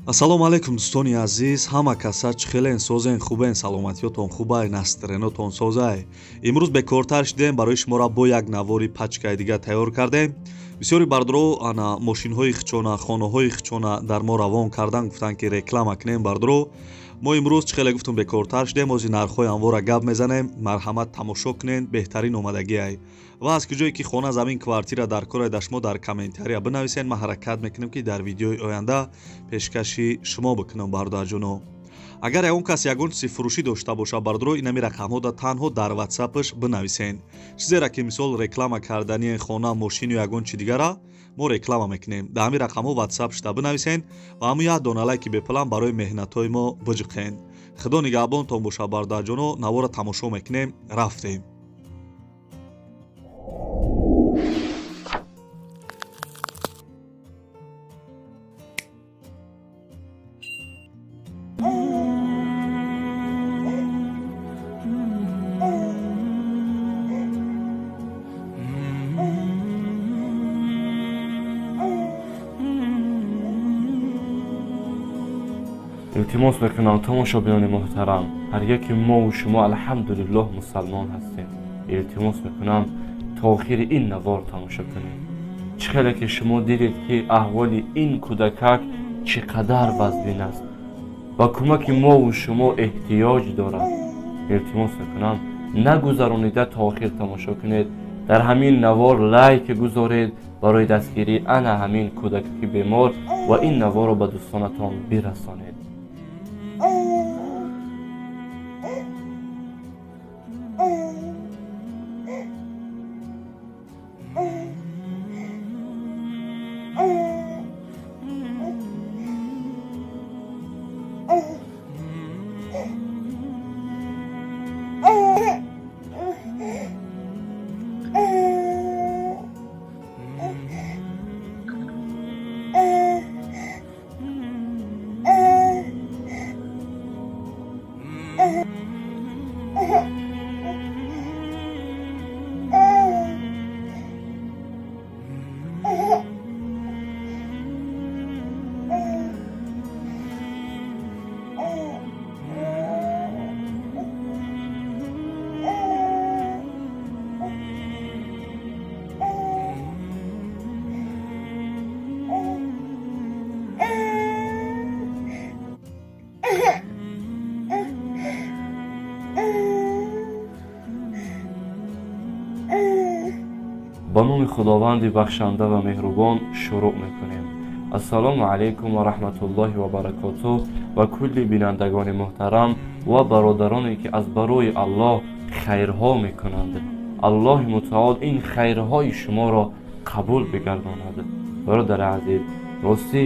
Ассалому алайкум дӯстони азиз, ҳама каса чӣ хелен, созен, хубен, саломатиётон хубай, настренотон созай. Имрӯз бекортар шидем, барои шуморо бо як навори пачкаи дига тайёр кардем. Бисёри бардоро ана мошинҳои хичона, хонаҳои хичона дар мо равон кардан, гуфтанд ки реклама кунем бардоро. Мо имрӯз чӣ хеле гуфтум бекортар шидем, ози нархҳои анвора гап мезанем. Марҳамат тамошо кунен, беҳтарин омадагиай. Ва аз куҷое ки хона, замин, квартира дар кораи дар шумо дар комментария бинависен, ман ҳаракат мекунем ки дар видеои оянда пешкаши шумо бикунам бародарҷоно. Агар ягон кас ягон чизи фурӯшӣ дошта боша бардоро, инами рақамҳо да танҳо дар ватсапаш бинависен. Чизеро ки мисол реклама кардани хона, мошин ё ягон чи дигара мо реклама мекунем. Дар ҳамин рақамҳо ватсап шуда бинависен ва ҳамун як дона лайки бепулам барои меҳнатҳои мо биҷиқен. Худо нигаҳбонтон боша бародарҷоно, навора тамошо мекунем, рафтем. Илтимос мекунам тамошобинони муҳтарам, ҳар яке мову шумо алҳамдулиллоҳ мусалмон ҳастем. Илтимос мекунам то охири ин навор тамошо кунед. Чӣ хеле ки шумо дидед ки аҳволи ин кӯдакак чӣ қадар вазнин аст ва кӯмаки мову шумо эҳтиёҷ дорад. Илтимос мекунам нагузаронида то охир тамошо кунед. Дар ҳамин навор лайк гузоред барои дастгирии ана ҳамин кӯдакаки бемор ва ин наворро ба дӯстонатон бирасонед. Ба номи Худованди бахшанда ва меҳрубон шурӯъ мекунем. Ассалому алайкум ва раҳматуллоҳи ва баракотуҳ ва кулли бинандагони муҳтарам ва бародароне ки аз барои Аллоҳ хайрҳо мекунанд. Аллоҳи мутаол ин хайрҳои шуморо қабул бигардонад. Бародари азиз, ростӣ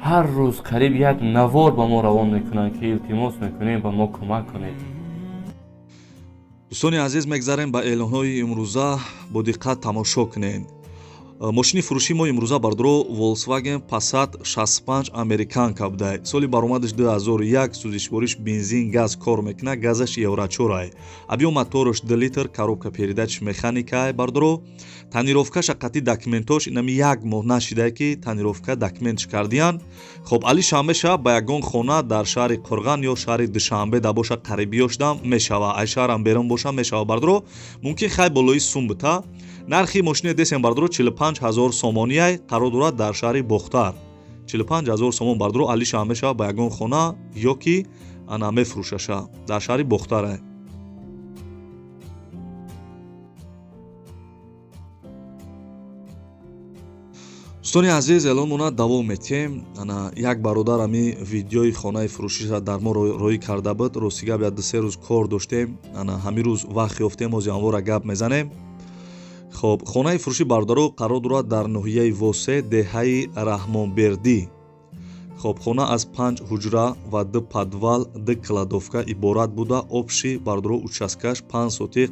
ҳар рӯз қариб як навор ба мо равон мекунанд ки илтимос мекунем ба мо кӯмак кунед. Дӯстони азиз, мегзарем ба эълонҳои имрӯза, бо диққат тамошо кунед. Мошини фурӯшии мо имрӯза бардоро Volkswagen Passat 65 американка будай. Соли баромадаш 2001, сӯзишвориш бензин газ кор мекунад, газаш евро 4. Объём мотораш 2 литр, коробка передач механикай бардоро. Тонировкаша қатъи документош инами як моҳ нашидае ки тонировка документш кардиян. Хоб али шанбе шаб ба ягон хона дар шаҳри Қурған ё шаҳри Душанбе да боша қарибиёшдам мешава. Ай шаҳрам берун боша мешава бардоро. Мумкин хай болои сум бита. Нархи мошини десем бардоро 45 ҳазор сомониай, қарор дорад дар шаҳри Бохтар. 45 ҳазор сомон бардоро али шанбе шаб ба ягон хона ё ки ана мефурӯшаша дар шаҳри Бохтарай. Дӯстони азиз, эълонмона давом метиҳем. Ана як бародар ҳами видеои хонаи фурӯшиша дар мо роӣ карда буд. Рости гап як ду-се рӯз кор доштем. Ана ҳамин рӯз вақт ёфтем, ози анвора гап мезанем. Хоб, хонаи фурӯши бародаро қарор дорад дар ноҳияи Восе, деҳаи Раҳмонбердӣ. Хоб, хона аз 5 ҳуҷра ва 2 подвал, 2 кладовка иборат буда. Обши бародаро участкаш 5 сотиқ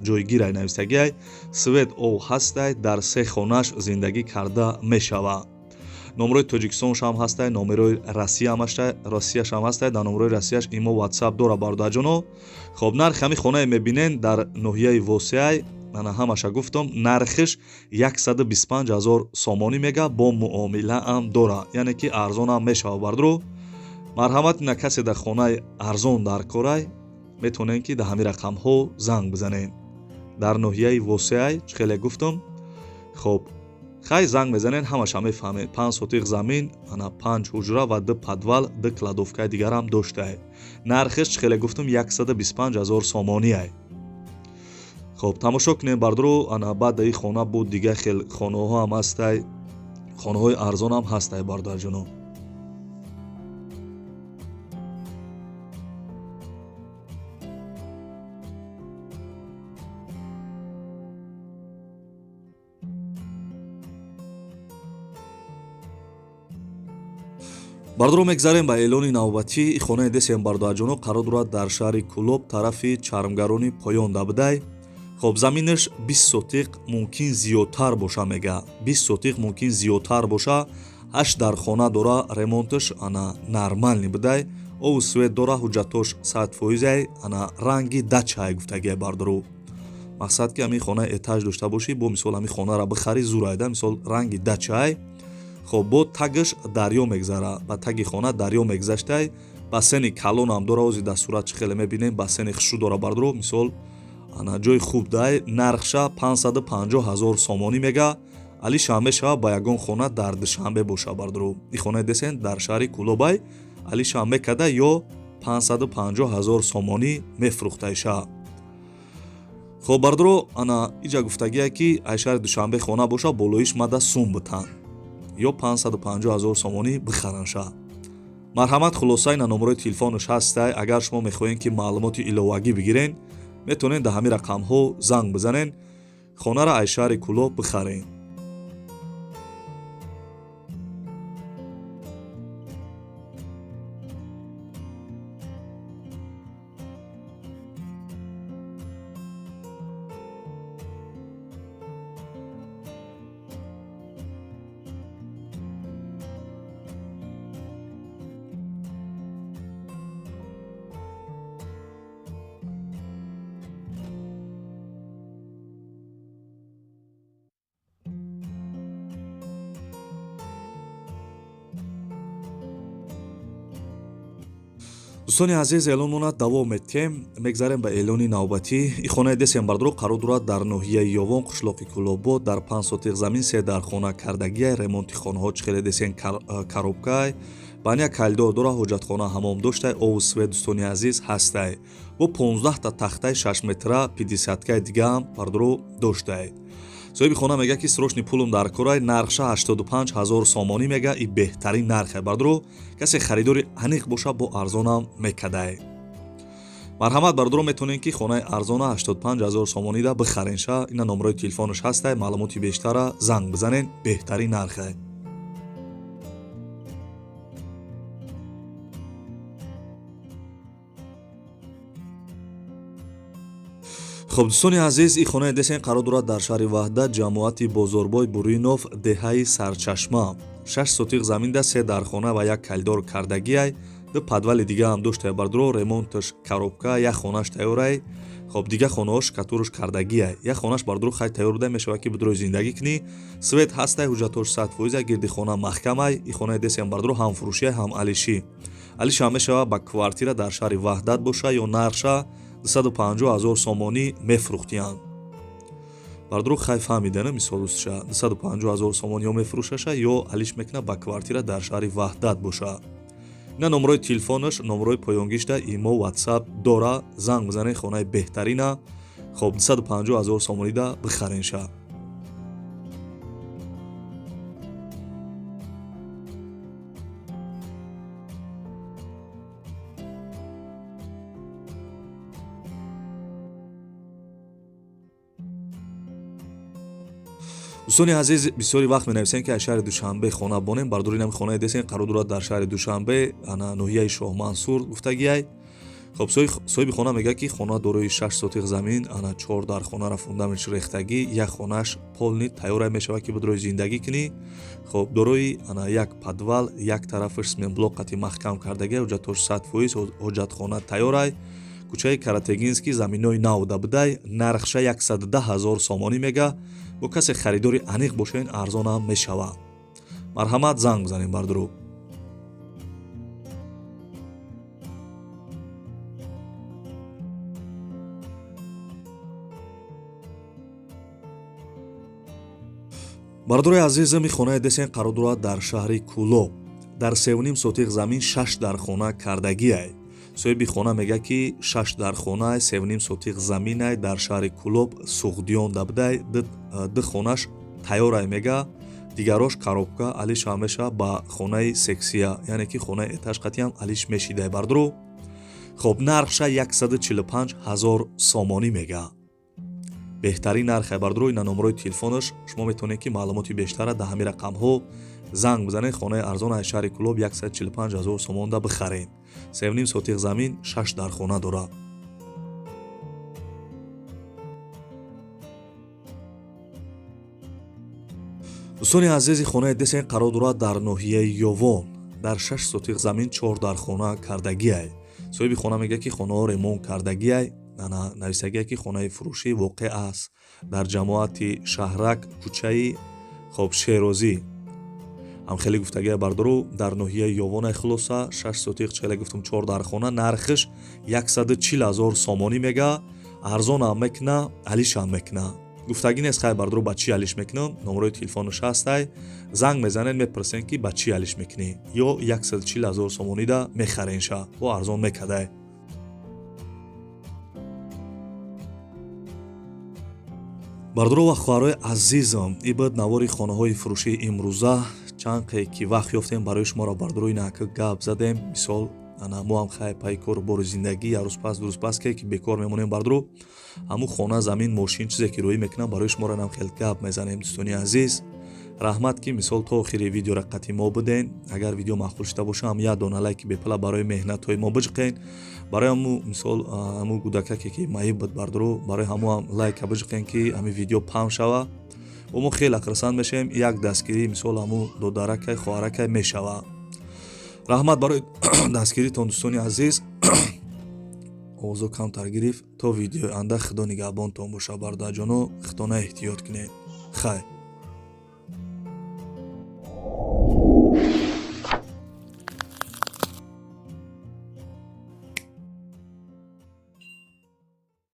ҷойгирай навистагиай. Свет ов ҳастай, дар 3 хонаш зиндагӣ карда мешава. Номерои Тоҷикистоншам ҳастай, номерои Россияшам ҳастай. Дар номерои Россияш имо WhatsApp дора бародарҷоно. Хоб, нархи ҳамин хонае мебинен дар ноҳияи Восеай Ана ҳамаша гуфтам, нархиш 125 ҳазор сомонӣ мега, бо муомилаам дора, яъне ки арзонам мешава бардро. Марҳамат, ина касе дар хонаи арзон дар корай, метавонем ки дар ҳамин рақамҳо занг бизанем. Дар ноҳияи Восеай чӣ хеле гуфтам. Хоб, хай занг мезанен, ҳамаша мефаҳмед. 5 сотиқ замин, ана 5 ҳуҷра ва 2 подвал, 2 кладовкаи дигарам доштае. Нархиш чӣ хеле гуфтам 125 ҳазор сомониай. Хоб, тамошо кунем бардро. Ана баъд ин хона буд дига хел хонаҳо ҳам ҳастай, хонаҳои арзонам ҳастай бародарҷоно. Бардоро, мегзарем ба эълони навбатӣ. Хонаи десем бародарҷоно қарор дорад дар шаҳри Кӯлоб, тарафи Чармгарони поён дабудай. Хоб, заминаш 20 сотиқ мумкин зиёдтар боша мега, 20 сотиқ мумкин зиёдтар боша. 8 дар хона дора, ремонташ ана нормальный будай, ову свет дора, ҳуҷҷатош 100%-ай, ана ранги дачай гуфтагиай бардоро. Мақсад ки ҳамин хона этаж дошта бошӣ, бо мисол ҳамин хонара бихарӣ зурайда, мисол ранги дачай. Хоб, бо тагаш дарё мегзара, ба таги хона дарё мегзаштай, бассейни калонам дора, ози дар сурат чӣ хеле мебинем, бассейни хушрӯ дора бардоро. Мисол ана ҷои хуб дай, нархша 550 ҳазор сомонӣ мега, али шанбе шава ба ягон хона дар Душанбе боша бардоро. Ин хонаи десен дар шаҳри Кӯлобай, али шанбе када ё 550 ҳазор сомонӣ мефурӯхтайша. Хоб бардоро, ана иҷа гуфтагие ки ай шаҳри Душанбе хона боша, болоиш мада сум битан ё 550 ҳазор сомонӣ бихаранша. Марҳамат, хулоса ина номерои телефонаш ҳастай. Агар шумо мехоҳед ки маълумоти иловагӣ бигирен, метавонед дар ҳамин рақамҳо занг бизанен, хонара ай шаҳри Кӯлоб бихарен. Дӯстони азиз, эълонмона давом метиҳем, мегзарем ба эълони навбатӣ. Ин хонаи десем бардоро қарор дорад дар ноҳияи Ёвон, қишлоқи Кӯлобод, дар 5 сотиқ замин, 3 дар хона кардагиай, ремонти хонаҳо чӣ хеле десен коробкай, баня калидор дора, ҳоҷатхона ҳамом доштай, ову свет дӯстони азиз ҳастай. Бо 15 та тахтаи 6 метра 50-каи дигаам бардоро доштай. Соҳиби хона мега ки срочный пулум дар корай, нархша 85 ҳазор сомонӣ мега, и беҳтарин нархе бардоро. Касе харидори аниқ боша, бо арзонам мекадай. Марҳамат бардоро, метавонед ки хонаи арзона 85 ҳазор сомонида бихаренша. Ина номерои телефонаш ҳастай, маълумоти бештара занг бизанен, беҳтарин нархе. Хоб дӯстони азиз, ин хонаи десен қарор дорад дар шаҳри Ваҳдат, ҷамоати Бозорбой Буринов, деҳаи Сарчашма. 6 сотиқ заминда, 3 дархона ва 1 калидор кардагиай, 2 подвали дигаам доштай бардоро, ремонташ коробка, як хонаш тайёрай. Хоб, дига хонаҳош катуруш кардагиай, як хонаш бардоро хай тайёр буда мешавад ки бидрои зиндагӣ кунӣ. Свет ҳастай, ҳуҷҷатҳош 100%, гирди хона маҳкамай. Ин хонаи десен бардоро ҳам фурӯшиай, ҳам алишӣ. Алишам мешавад ба квартира дар шаҳри Ваҳдат боша ё нархша 250 ҳазор сомонӣ мефурӯхтиянд. Бардоро хай фаҳмидана, мисол устша 250 ҳазор сомонӣ ё мефурӯшаша ё алиш мекуна ба квартира дар шаҳри Ваҳдат боша. Ина номерои телефонаш, номерои поёнгишта, имо, ватсап дора, занг бизанед, хонаи беҳтарина. Хоб, 250 ҳазор сомонида бихаренша. Дӯстони азиз, бисёри вақт менависем ки аз шаҳри Душанбе хона бонем. Бардори инам хонаи десен қарор дорад дар шаҳри Душанбе, ана ноҳияи Шоҳмансур гуфтагиай. Хоб, соҳиби хона мегӯяд ки хона дорои 6 сотиқ замин, ана 4 дар хонара фундаментш рехтагӣ, як хонаш полный тайёрай мешавад ки бидрои зиндагӣ кунӣ. Хоб, дорои ана як подвал, як тарафаш сменблок қати маҳкам кардагиай, ҳуҷҷатҳош 100%, ҳоҷатхона тайёрай. Кӯчаи Каратегинский, заминои нав дабудай, нархша 110 000 сомонӣ мега. Бо касе харидори аниқ бошен, арзонам мешава. Марҳамат, занг бизанем, бардуру. Бардори азизам, хонаи десен қарор дорад дар шаҳри Кӯлоб. Дар 3,5 сотиқ замин шаш дархона кардагиай. Соҳиби хона мега, ки шаш дархонай, 3,5 сотиқ заминай, дар шаҳри Кӯлоб, Суғдиён дабудай. Ду хонаш тайёрай мега, дигарош коробка алиш ҳам меша ба хонаи сексия, яъне ки хонаи этаж қатиам алиш мешидай, бардуру. Хоб, нархша 145 000 сомонӣ мега. Беҳтарин нархе, бардуру. Ина номерои телефонаш, шумо метавонед, ки маълумоти бештара дар ҳамин рақамҳо занг бизанед. Хонаи арзон аз шаҳри Кӯлоб 145 000 сомонда бихаред. 3,5 сотиқ замин, шаш дархона дорад. Дӯстони азизи, хонаи десен қарор дорад дар ноҳияи Ёвон. Дар 6 сотиқ замин чор дархона кардагиай. Соҳиби хона мегӯяд, ки хонаҳо ремонт кардагиай. Нависагие, ки хонаи фурӯшӣ воқеъ аст дар ҷамоати Шаҳрак, кӯчаи, хоб, Шерозӣ. Ҳам хеле гуфтагия, бардору, дар ноҳияи Ёвонай. Хулоса, 6 сотиқ, челе гуфтум, чор дархона, нархиш 140 000 сомонӣ мега. Арзонам мекуна, алишам мекуна, гуфтагӣ нест. Хай, бардору, ба чӣ алиш мекунам? Номерои телефонаш ҳастай, занг мезанед, мепурсен, ки ба чӣ алиш мекунӣ ё 140 000 сомонида мехаренша, бо арзон мекадай. Бардоро ва хоҳарои азизам, ибад навори хонаҳои фурӯшии имрӯза. Чанд қе ки вақт ёфтем, барои шуморо, бардорои нака гап задем. Мисол, ана мо ҳам хай пай кору бори зиндагӣ, як рӯз пас, ду рӯз пас, ке ки бекор мемонем, бардоро, ҳамун хона, замин, мошин, чизе ки рӯӣ мекунам, барои шуморо нам хел гап мезанем. Дӯстони азиз, раҳмат, ки мисол то охири видеора қатъи мо буден. Агар видео маъқул шуда боша, ҳам як дона лайки бепала барои меҳнатҳои мо биҷиқен. Барои ҳаму, мисол, ҳаму гудакаке ки маиб буд, бардоро, барои ҳаму ҳам лайка биҷиқен, ки ҳамин видео паҳн шава. Бо мо хеле хурсанд мешавем, як дастгирӣ, мисол, ҳаму додаракай, хоҳаракай мешава. Раҳмат барои дастгиритон, дӯстони азиз. Овозо камтар гирифт. То видеои анда, худо нигаҳбонтон боша, бародарҷоно, худона эҳтиёт кунед. Хайр.